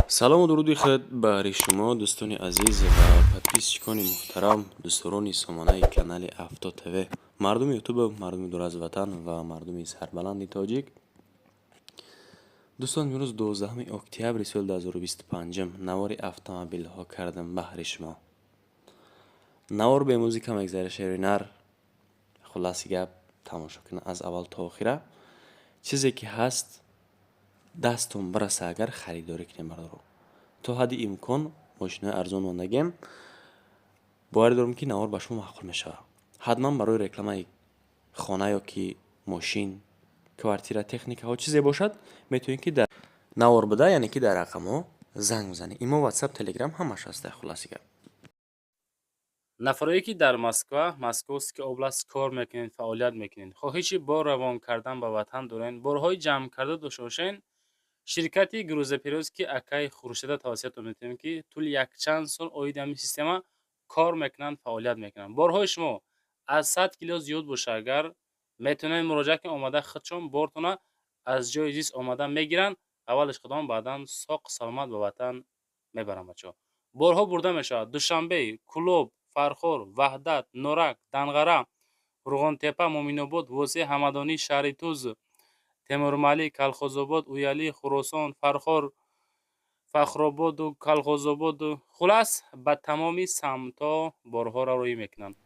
Салому дуруди худ баҳри шумо, дӯстони азиз ва подписчикони муҳтарам, дӯстдорони сомонаи канали Авто ТВ, мардуми Ютуб, мардуми дур аз ватан ва мардуми сарбаланди тоҷик. Дӯстон, имрӯз 12 октябри соли 2025 навори автомобилҳо кардам баҳри шумо. Навор бе музыка мегзара, шеринар. Хулласи гап, тамошо кунед аз аввал то охира. Чизе ки ҳаст, дастон бираса агар, харидорӣ кунем, бародаро. То ҳадди имкон мошинои арзон мондагем. Боварӣ дорам, ки навор ба шумо маъқул мешавад. Ҳатман барои рекламаи хона ё ки мошин, квартира, техникаҳо, чизе бошад, метавонед, ки дар навор буда, яъне ки дар рақамҳо занг бизанед. Имо, Ватсап, Телеграм ҳамаш ҳаста. Хулласи гап. Нафарое, ки дар Москва, Московский область кор мекунед, фаъолият мекунед, хоҳиши бор равон кардан ба ватан доред, борҳои ҷамъ карда дошта бошед, ширкати грузоперевозки акай Хуршеда тавсиятон метавонем, ки тӯли якчанд сол оиди ҳамин система кор мекунанд, фаъолият мекунанд. Борҳои шумо аз 100 кило зиёд боша агар, метавонед муроҷиат кунед, омада худшон бортона аз ҷои зист омада мегиранд, аввалаш худон, баъдан соқ саломат ба ватан мебаранд. Бачаҳо, борҳо бурда мешавад Душанбе, Кӯлоб, Фархор, Ваҳдат, Норак, Данғара, Қурғонтеппа, Муъминобод, Восеъ, Ҳамадонӣ, шаҳри Туз, Темурмалик, Калхозобод, Уялӣ, Хуросон, Фархор, Фахрободу Калхозободу, хуллас, ба тамоми самтҳо борҳоро роҳӣ мекунанд.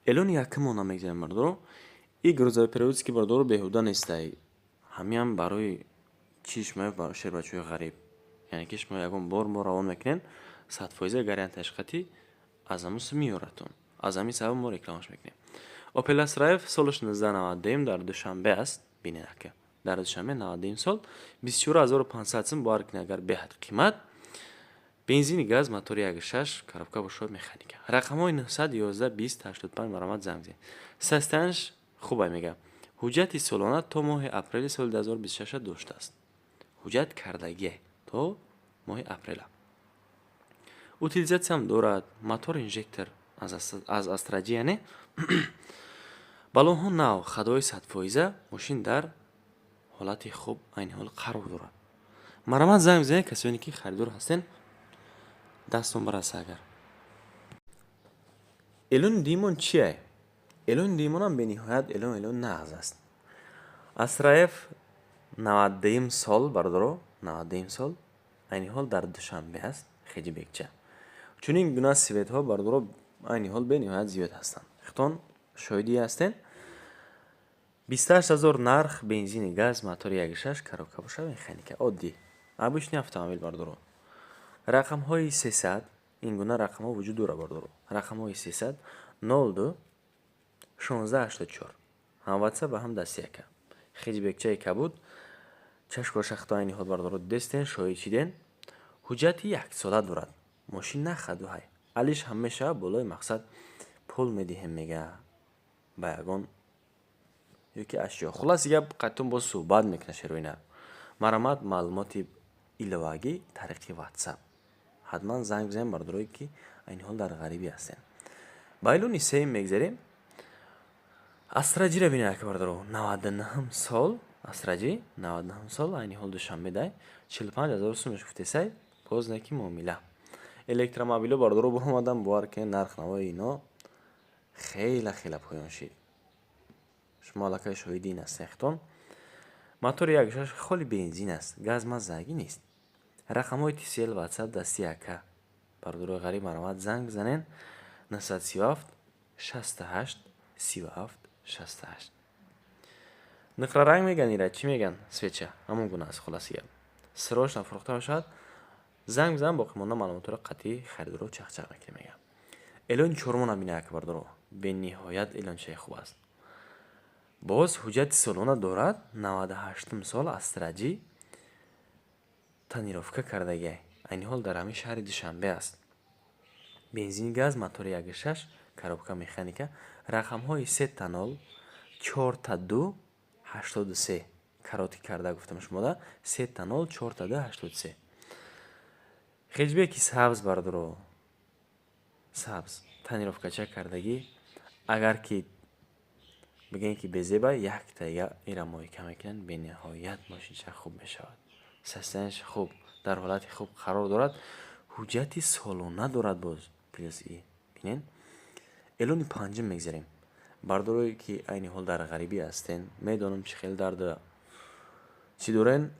Эълони якумона мегзарем, бародаро. И грузоперевозки, бародаро, беҳуда нестай. Ҳамиам барои чи шумо, шербачаҳои ғариб, яъне ки шумо ягон бор мо равон мекунед, 100 фоиза гарантияш қатъӣ аз ҳамун су меёратон. Аз ҳамин сабаб мо рекламаш мекунем. Опел Астра Ф, солаш 1992, дар Душанбе аст. Бинед, ака, дар Душанбе, 92 сол, 24 500 сум. Бовар кунед, агар беҳад қимат. Бензини, газ, мотори 1,6, коробка бошад механика. Рақамҳои 911 20 85, маромад занг зед. Состоянияш хубай, мега, ҳуҷҷати солона то моҳи апрели соли 2026 доштааст. Ҳуҷҷат кардагие то моҳи апрела. Утилизатсиям дорад. Мотор инжектор аз Астра Ҷи, яъне баллонҳо нав, ходовой 100 фоиза. Мошин дар ҳолати хуб айни ҳол қарор дорад. Марамат занг бизанед, касоне ки харидор ҳастен, дастон бараса агар. Эълони дуюмон чие? Эълони дуюмонам бениҳоят эълон нағз аст. Астра Ф, 92-юм сол, бародаро, 92-юм сол, айни ҳол дар Душанбе аст, хэтчбекча. Чунин гуна цветҳо, бародаро, айни ҳол бениҳоят зиёд ҳастанд, худтон шоҳидӣ ҳастен. 28 000 нарх, бензини, газ, мотори 1,6, коробка бошад механика, оддӣ, обычный автомобил, бародаро. Рақамҳои 300, ин гуна рақамҳо вуҷуд дорад, бародаро. Рақамҳои 300 02 16 84, ҳам Ватсап ва ҳам дасти яка. Хэтчбекчаи кабуд, чашкоша худто айни ҳол, бародаро, дидестен, шоҳид шиден. Ҳуҷҷати яксола дорад мошин, на ходу ҳай алиш ҳам мешавад. Болои мақсад пул медиҳем, мега, ба ягон ё ки ашё. Хулласи гап, қайтон боз суҳбат мекунад шероина. Марамат, маълумоти иловагӣ тариқи Ватсап. Ҳатман занг бизанед, бародарое ки айни ҳол дар ғарибӣ ҳастен. Ба эълони сеюм мегзарем. Астра Ҷира бинед, ака, бародаро, 99-ҳум сол, Астра Ҷи, 99-ҳум сол, айни ҳол Душанбе дай, 45 000 сумаш гуфтесай, боз не ки муомила. Электромобилҳо, бародаро, баромадан. Бовар кунед, нарх навои ино хеле хеле поён шид. Шумо аллакай шоҳиди ин ҳастед худтон. Мотори 1,6, холи бензин аст, газ маззагӣ нест. Рақамҳои Тсл, Ватсап дасти ака. Бародарои ғариб, маромад занг бизанед: 937 68 37 68. Нуқраранг меган ира, чӣ меган, свеча ҳамон гуна аст. Хулоси гап, срочно фурӯхта мешавад. Занг бизан, боқимонда маълумотро қатъӣ харидоро чахчах мекунем, мегам. Эълони чорумона бинед, ака, бародаро, бениҳоят эълончаи хуб аст. Боз ҳуҷҷати солона дорад, 98-ум сол, Астра Ҷи, тонировка кардагиай, айни ҳол дар ҳамин шаҳри Душанбе аст. Бензини, газ, мотори 1,6, коробка механика. Рақамҳои 000 4 2 83. Короткий карда гуфтам шумода: 000 4 2 83. Хэтчбеки сабз, бародаро, сабз, тонировкача кардагӣ. Агар ки бигӯем, ки безеба, яктага ира мойка мекунанд, бениҳоят мошинча хуб мешавад. Состоянияш хуб. Дар ҳолати хуб қарор дорад, ҳуҷҷати солона дорад. Боз плюс и бинен. Эълони панҷум мегзарем. Бардорое, ки айни ҳол дар ғарибӣ ҳастен, медонам, чӣ хел дарда чӣ дорен.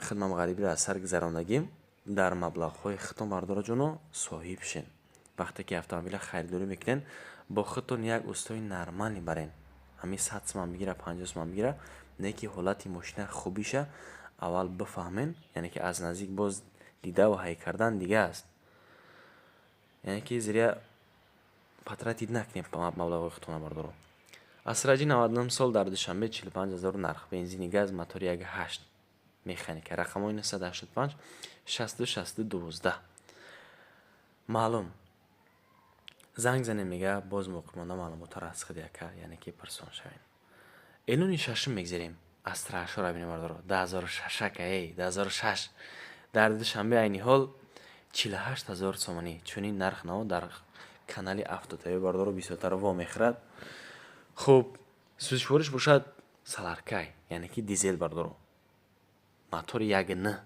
Хидмам ғарибиро аз сар гузарондагим. Дар маблағҳои худтон, бардораҷоно, соҳиб шен. Вақте ки автомобила харидорӣ мекунен, бо худтон як устои нормалӣ барен. Ҳамин 100 суман бигира, 50 суман бигира, не ки ҳолати мошина хубиша аввал бифаҳмен. Яъне ки аз наздик боз дидаву ҳай кардан дига аст. Яъне ки зря потратить накунем маблағҳои худтона, бардоро. Астра Ҷи, 99 сол, дар Душанбе, 45 000 нарх, бензини газ, мотори 1,8, механика, рақамҳои 985 62 62 12. Маълум, занг занем, мега, боз боқимонда маълумотҳоро аз худи ака, яъне ки, пурсон шавем. Эълони шашум мегзарем. Астра Ашро бинем, бардоро, 2006-ака, эй, 2006, дар Душанбе айни ҳол 48 000 сомонӣ. Чунин нарх наво дар канали Автотв, бардоро, бисёртар вомехӯрад. Хуб, сӯзишвориш бошад соляркай, яъне ки дизел, бардоро, мотори 1,9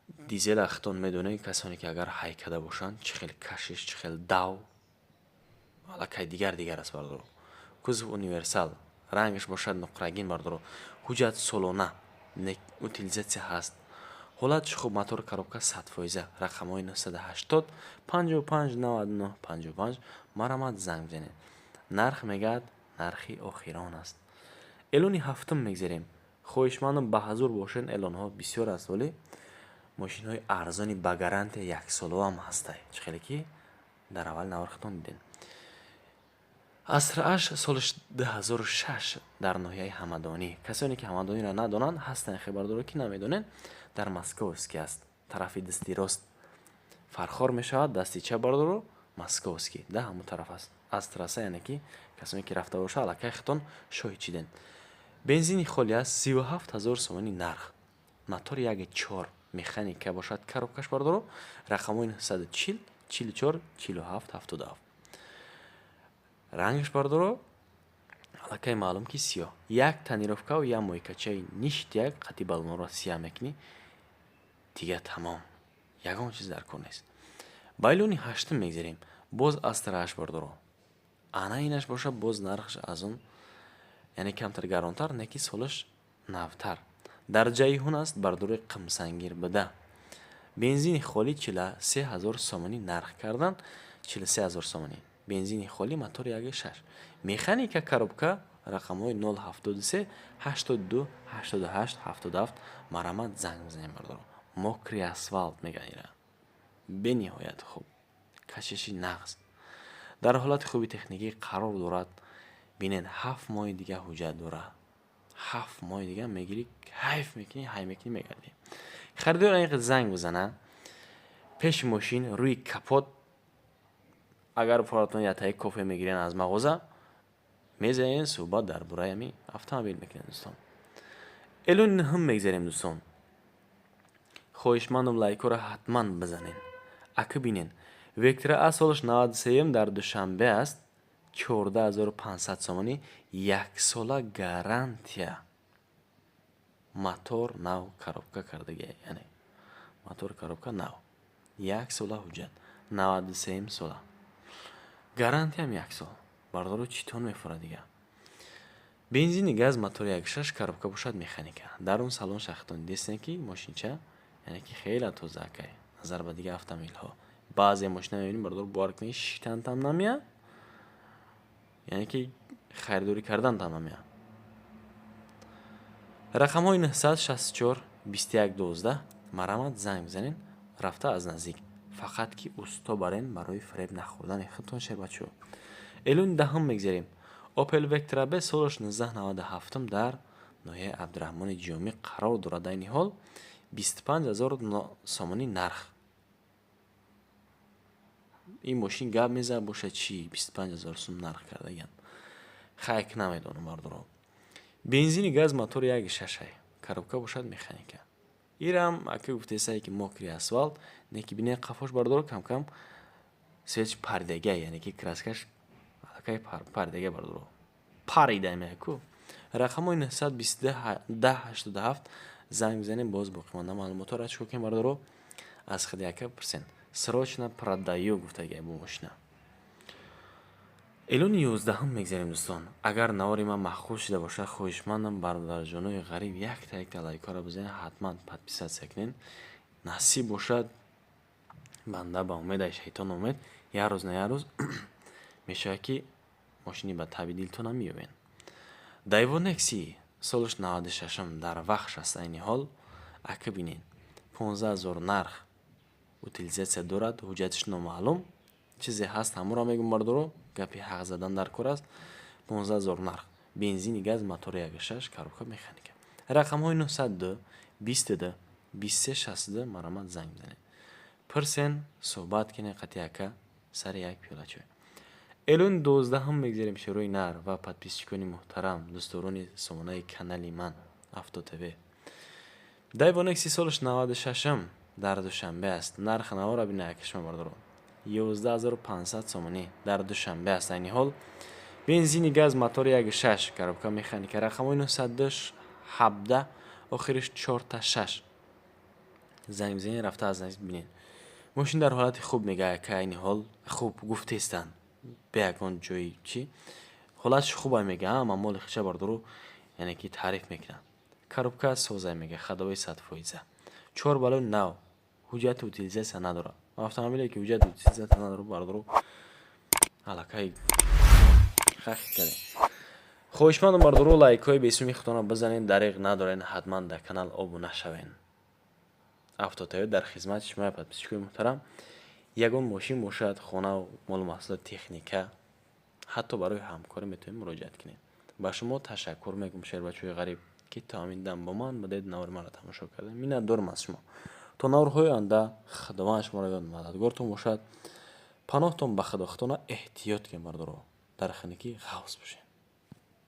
дизел. Худтон медонед, касоне ки агар ҳай карда бошанд, чӣ хел кашиш, чӣ хел дав, аллакай дигар дигар аст, бардоро. Кузов универсал, рангаш бошад нуқрагин, бардоро, ҳуҷҷат солона, утилизация ҳаст, ҳолатш хуб, мотор, коробка 100%. Рақамҳои 980 55 99 55, марамат, занг бизанед. Нарх мегӯяд, нархи охирон аст. Эълони ҳафтум мегзарем. Хоҳишмандам, ба ҳазур бошед, эълонҳо бисёр аст, вале мошинҳои арзони ба гарантия яксолаам ҳастай, чӣ хеле ки дар аввали навор худтон дидем. Астра Аш, соли 2006, дар ноҳияи Ҳамадонӣ. Касоне ки Ҳамадониро надонанд, ҳастанд хабардоро, ки намедонед, дар Московский аст. Тарафи дасти рост Фархор мешавад, дасти чап, бардоро, Московский, да, ҳамон тараф аст аз трасса. Яъне ки касоне ки рафта боша, аллакай худтон шоҳид шидем. Бензини холи аст, 37 000 сомонӣ нарх, мотор 1,4, механика бошад коробкаш, бардоро. Рақамҳои 940 44 47 77. Рангаш, бардоро, аллакай маълум, ки сиёҳ. Як тонировкаву як мойкачаи ништяк қати баллонро сиёҳ мекунӣ, дига тамом, ягон чиз дар кор нест. Ба эълони ҳаштум мегзарем. Боз Астра Аш, бардоро. Ана инаш боша, боз нархаш аз он, яъне, камтар гаронтар, не ки солаш навтар. Дар Ҷайҳун аст, бардори, қимсангир буда. Бензини холӣ, 43 000 сомонӣ нарх кардан, 43 000 сомонӣ, бензини холӣ, мотор 1,6, механика, коробка. Рақамҳои 073 82 88 77, марамат, занг бизанем, бардоро. Мокрый асфальт мегӯянд ира. Бениҳоят хуб, кашиши нағз, дар ҳолати хуби техникӣ қарор дорад. Бинед, 7 моҳи дига ҳуҷҷат дорад. 7 моҳи дига мегирӣ, кайф мекунӣ, ҳай мекунӣ, мегардӣ. Харидор аниқ занг бизана. Пеши мошин, рӯи капот, агар форатон ятаи кофе мегирен аз мағоза, мезанен, суҳбат дар бораи ҳамин автомобил мекунем, дӯстон. Эълони нӯҳум мегзарем, дӯстон. Хоҳишмандам, лайкҳоро ҳатман бизанен. Ака, бинен, Вектра А, солаш 93, дар Душанбе аст, 14 500 сомонӣ, яксола гарантия, мотор нав, коробка кардагия, яъне мотор, коробка нав, як сола ҳуҷҷат, 93-м сола, гарантиям як сол. Бардоро, читон мефурад дига. Бензини газ, мотори 1,6, коробка бошад механика. Дар он салон шахтон дидестем, ки мошинча, яъне ки, хеле тоза, акай, назар ба дигар автомобилҳо. Баъзе мошина мебинем, бардор, бовар кунед, шиштантам намеяд, яъне ки харидорӣ кардантам намеяд. Рақамҳои 964 21 12, марамат, занг бизанед, рафта аз наздик. Фақат ки усто барен, барои фиреб нахӯрдани худтон, шербачо. Эълони даҳум мегзарем. Опел Вектра Б, солаш 1997, дар ноҳияи Абдураҳмони Ҷомӣ қарор дорад. Айни ҳол 25 000 сомонӣ нарх. Ин мошин гап мезад боша, чӣ 25 000 сум нарх кардагианд, хайк, намедонам, бардоро. Бензини газ, мотори 1,6-ай, коробка бошад механика. Ирам ака гуфтесае, ки мокрый асфальт, не ки бинед, қафош, бардоро, камкам цветш паридагия, яъне ки краскаш аллакай паридагия, бардоро, парида меяку. Рақамҳои 920 10 87. Занг бизанем, боз боқимонда маълумотҳоро чӣ кунем, бардоро, аз худи ака пурсен. «Срочно продаю» гуфтагиай бо мошина. Эълони 11-ҳум мегзарем, дӯстон. Агар навори ман маъқул шуда бошад, хоҳишмандам, бародарҷонои ғариб, якта якта лайкҳоро бизанед, ҳатман подписаться кунед. Насиб бошад, банда ба умедаи шайтон умед, як рӯз на як рӯз мешавад, ки мошини ба таби дилтонам меёбед. Дайво Некси, солаш 96-м, дар Вахш аст айни ҳол. Ака, бинед, 15 000 нарх, утилизация дорад, ҳуҷҷатиш номаълум. Чизе ҳаст, ҳамонро мегӯм, бардоро, гапи ҳақ задан дар кор аст. 15 000 нарх, бензини газ, мотори 1,6, коробка механика. Рақамҳои 902 22 23 62, марамат, занг бизанед, пурсен, суҳбат кунед қати ака сари як пиёла чой. Эълони 12-ҳум мегзарем, шерои нар ва подписчикони муҳтарам, дӯстдорони сомонаи канали ман Авто ТВ. Дайво Некси, солаш 96-м, дар Душанбе аст. Нархи навора бина, акашма, бардоро, 11 500 сомонӣ, дар Душанбе аст айни ҳол. Бензини газ, мотори 1,6, коробка механика. Рақамҳои 902 17, охириш чорта шаш. Занг бизанед, рафта аз наздик бинед. Мошин дар ҳолати хуб, мега ка, айни ҳол хуб гуфтестанд, бе ягон ҷои чӣ, ҳолатш хуба, мега, ама моли хиша, бардору, яъне ки таъриф мекунад. Коробка соза, мега, ходовой 100%, чор баллони нав, ҳуҷҷати утилизация надорад. Автомобиле ки ҳуҷҷати утилизация надорад, бардору, аллакай хахи кардем. Хоҳишмандам, бардору, лайкҳои бесуми худтонро бизанед, дариғ надорен, ҳатман дар канал обуна шавен. Автотв дар хизмати шумо, подписчикои муҳтарам. Ягон мошин бошад, хона, молу маҳсулот, техника, ҳатто барои ҳамкорӣ метавонед муроҷиат кунед. Ба шумо ташаккур мегӯм, шербачаҳои ғариб, ки то ҳамин дам бо ман будед, навори маро тамошо кардед. Миннатдорам аз шумо. То наворҳои оянда Худованд шуморо ёд мададгортон бошад. Паноҳтон ба Худо, худтона эҳтиёт кунед, бардоро, дар хунукӣ ғафз бошед.